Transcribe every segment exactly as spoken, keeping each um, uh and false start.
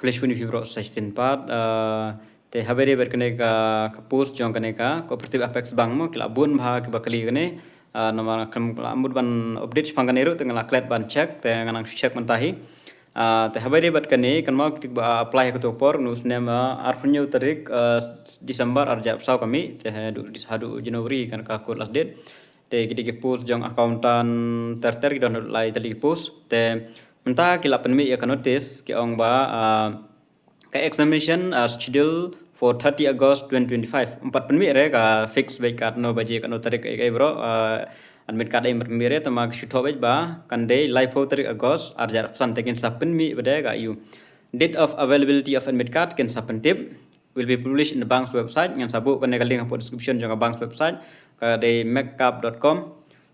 Khublei shibun ïa phi baroh sa shisien pat. Ah, te haba ïadei bad kane ka, ka post jong kane ka Cooperative Apex Bank mo, ki la bun bha kiba kylli kane. Ah, namar kam la mut ban update shaphang kane ruh, te nga la klet ban check, te nga nang shu check mynta hi. Ah, te haba ïadei bad kane, kynmaw kito kiba apply ha kato ka por, u snem, ah, arphew hynñiew tarik, ah, December ar hajar arphew saw ka mih, te haduh, haduh January kan ka kut last date. Te ki dei ki post jong accountant ter ter, ki don haduh lai tylli ki post. Te mynta ki la pynmih ïa ka notice, ki ong ba, ah, ka examination, ah, schedule for thirty August twenty twenty-five. Ym pat pynmih re ka fix beit katno baje, katno tarik, ei, ei, bro. Ah, admit card ei ym pat pynmih re, tangba ki shu thoh beit ba kan dei laiphew tarik August ar hajar arphew san, te kin sa pynmih ba dei ka aiu. Date of availability of admit card kin sa pyntip, will be published in the bank's website. Ngan sa buh kane ka link hapoh description jong ka bank's website, ka dei mekcap dot com.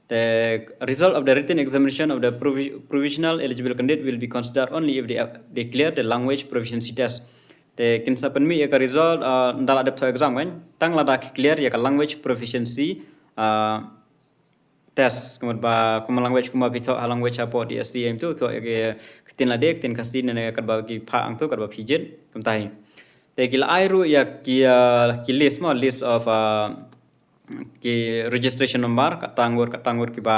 The result of the written examination of the provi-, provisional eligible candidate will be considered only if they, they clear the language proficiency test. Te kin sa pynmih ïa ka result, ah, ynda la dep thoh exam kan, tang lada ki clear ïa ka language proficiency, ah, test, ka mut ba kumba language, kumba phi thoh ha language hapoh D S C em tu, thoh ïa ki ktien lade, ktien Khasi ne, ne katba ki phah hangtu, katba phi jied, kumta hi. Te ki la ai ruh ïa ki, ah, ki list mo, list of, ah, ki registration number, katta ngut, katta ngut kiba,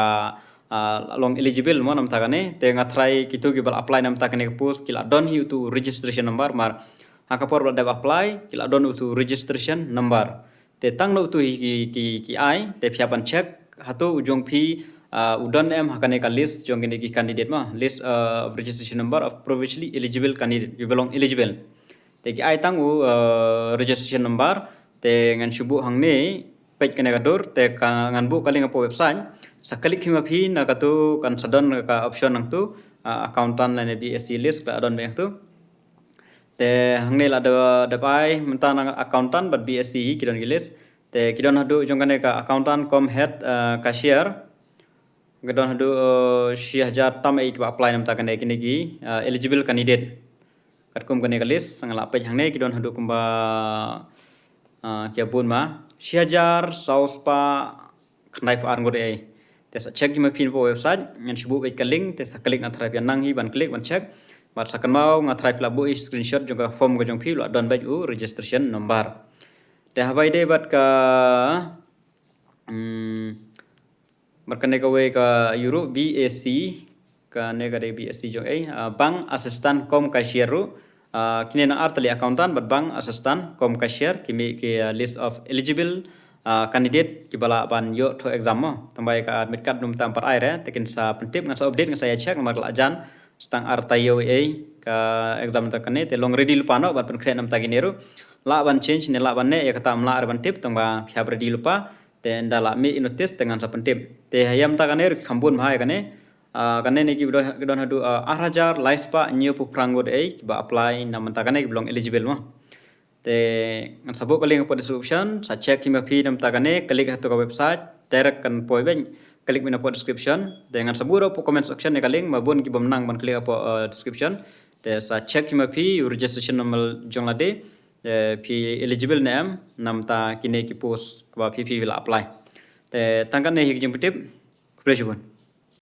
ah, long eligible mo namta kane. Te nga tharai kito kiba la apply namta kane ka post, ki la don hi utu registration number, mar ha ka por ba la dep apply, ki la don utu registration number. Te tang na utu hi ki, ki, ki ai, te phi hap ban check hato u jong phi, ah, u don em ha kane ka list jong kine ki candidate mo, list, ah, of registration number of provisionally eligible candidate, kiba long eligible. Te ki ai tang u, ah, registration number, te ngan shu buh hangne, peit kane ka dur, te ka ngan buh ka link hapoh website, sa click hi ma phi na katu kan sa don ka option nangtu, ah, accountant lane B S C list ka don beit hangtu. Te hangne la da, da bai mynta na accountant bad B S C hi ki don ki list. Te ki don haduh jong kane ka accountant cum head, ah, cashier. Ki don haduh, ah, shi hajar tam ei kiba apply namta kane kine ki, ah, eligible candidate. Katkum kane ka list, nga la peit hangne ki don haduh kumba, ah, ki bun ma. Shi hajar saw spah khyndai phew ar ngut ei. Te sa check hi ma phi napoh website, ngan shu buh beit ka link, te sa click, nga tharai phi nang hi ban click, ban check. Bad sa kynmaw, nga tharai phi la buh i screenshot jong ka form ka jong phi, la don beit u registration number. Te haba ïadei bad ka, hmm, bad kane kawei ka ïuruh B A C, kane ka dei B S C jong ei, ah, bank assistant cum cashier ruh, ah, kine na ar tylli accountant bad bank assistant cum cashier, ki mih ki, ah, list of eligible, ah, candidate kiba lah ban ïoh thoh exam mo. Tangba ïa ka admit card ym tang pat ai re, te kin sa pyntip, ngan sa update, ngan sa ïa check namar ka la jan, sa tang ar taïew ei ka exam ta kane, te long ready lypa noh ban pynkhreh namta kine ruh. Lah ban change ne lah ban neh, ïa kata ym lah re ban tip, tangba phi hap ready lypa. Te ynda la mih i notice te ngan sa pyntip. Te ha ïa mynta kane ruh ki kham bun bha ïa kane. Ah, kane ne ki don, ki don haduh, ah, ar hajar lai spah hynñiew phew phra ngut ei kiba apply na mynta kane kiba long eligible mo. Te ngan sa buh ka link hapoh description, sa check hi ma phi na mynta kane, click hato ka website, direct kan poi beit, click mynta hapoh description. Te ngan sa buh ruh hapoh comment section ïa ka link, ma bun ki bym nang ban click hapoh, ah, description. Te sa check hi ma phi u registration number jong lade. Te phi eligible ne em na mynta kine ki post kaba phi, phi la apply. Te tang kane hi ka jingpyntip. Khublei shibun.